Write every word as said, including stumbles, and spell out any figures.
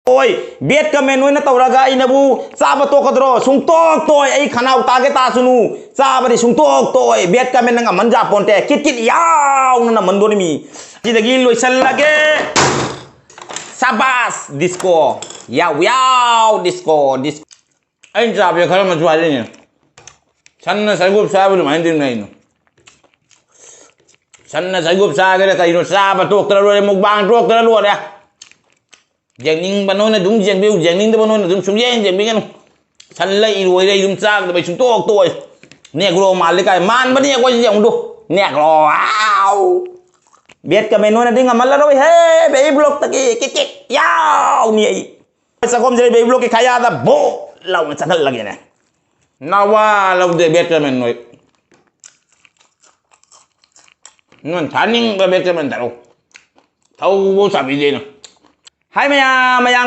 ꯍꯣꯏ, bad comment ꯑꯣꯏꯅ ꯇꯧꯔꯒ ꯑꯩꯅꯕꯨ ꯆꯥꯕ ꯇꯣꯛꯀꯗ꯭ꯔꯣ? ꯁꯨꯡꯇꯣꯛ ꯇꯣꯛꯑꯣꯏ꯫ ꯑꯩ ꯈꯅꯥꯎ ꯇꯥꯒꯦ ꯇꯥꯁꯨꯅꯨ, ꯆꯥꯕꯗꯤ ꯁꯨꯡꯇꯣꯛ ꯇꯣꯛꯑꯣꯏ꯫ Bad comment ꯅ ꯉꯝꯍꯟ ꯌꯥꯄꯣꯟꯇꯦ꯫ ꯀꯤꯠ ꯀꯤꯠ ꯌꯥꯎꯅ ꯅꯝꯍꯟꯗꯣꯔꯤꯃꯤ꯫ ꯁꯤꯗꯒꯤ ꯂꯣꯏꯁꯜꯂꯒꯦ꯫ ꯁꯥꯕꯥꯁ ꯗꯤꯁꯀꯣ꯫ ꯌꯥꯎ ꯌꯥꯎ ꯗꯤꯁꯀꯣ ꯗꯤꯁꯀꯣ꯫ ꯑꯩꯅ ꯆꯥꯕꯁꯦ ꯈꯔ ꯑꯃꯁꯨ ꯍꯥꯏꯔꯤꯅꯦ꯫ ꯁꯟꯅ ꯁꯔꯒꯨꯞ ꯆꯥꯕ ꯑꯗꯨꯃꯥꯏꯅ ꯇꯧꯅ ꯀꯩꯅꯣ꯫ ꯁꯟꯅ ꯁꯔꯒꯨꯞ ꯆꯥꯒꯦꯔꯥ ꯀꯩꯅꯣ, ꯆꯥꯕ ꯇꯣꯛꯇ꯭ꯔ ꯂꯣꯏꯔꯦ, ꯃꯨꯛꯕꯥꯡ ꯇꯣꯛꯇ꯭ꯔ ꯂꯣꯏꯔꯦ꯫ ꯌꯦꯡꯅꯤꯡꯕ ꯅꯣꯏꯅ ꯑꯗꯨꯝ ꯌꯦꯡꯕꯤꯌꯨ, ꯌꯦꯡꯅꯤꯡꯗꯕ ꯅꯣꯏꯅ ꯑꯗꯨꯝ ꯁꯨꯡꯌꯦꯡ ꯌꯦꯡꯕꯤꯒꯅꯨ꯫ ꯁꯟ ꯂꯩ ꯏꯔꯣꯏ ꯂꯩ ꯑꯗꯨꯝ ꯆꯥꯒꯗꯕ, ꯑꯩ ꯁꯨꯡꯇꯣꯛ ꯇꯣꯛꯑꯣꯏ꯫ ꯅꯦꯒ꯭ꯔꯣ ꯃꯥꯜꯂꯤ ꯀꯥꯏ ꯃꯥꯟꯕꯅꯤ ꯑꯩꯈꯣꯏꯁꯤ ꯌꯦꯡꯉꯨꯗꯨ꯫ ꯅꯦꯒ꯭ꯔꯣ꯫ ꯋꯥꯎ! Bad comment ꯅꯣꯏꯅꯗꯤ ꯉꯝꯍꯜꯂꯔꯣꯏ ꯍꯦ, ꯕꯦꯕꯤ ꯕ꯭ꯂꯣꯛꯇꯒꯤ ꯀꯤꯛ ꯀꯤꯛ ꯌꯥꯎꯅꯤ ꯑꯩ꯫ ꯆꯥꯛꯈꯣꯝꯁꯤꯗ ꯕꯦꯕꯤ ꯕ꯭ꯂꯣꯛꯀꯤ ꯈꯌꯥꯗ ꯕꯣ ꯂꯥꯎꯅ ꯆꯪꯍꯜꯂꯒꯦꯅꯦ꯫ ꯅꯋꯥ ꯂꯧꯗꯦ bad comment ꯅꯣꯏ꯫ ꯅꯣꯏ ꯊꯥꯅꯤꯡꯕ bad comment ꯊꯥꯔꯛꯎ꯫ ꯊꯧꯕ ꯁꯥꯕꯤꯗꯦ ꯑꯩꯅ꯫ ꯍꯥꯏ ꯃꯌꯥꯝ, ꯃꯌꯥꯝ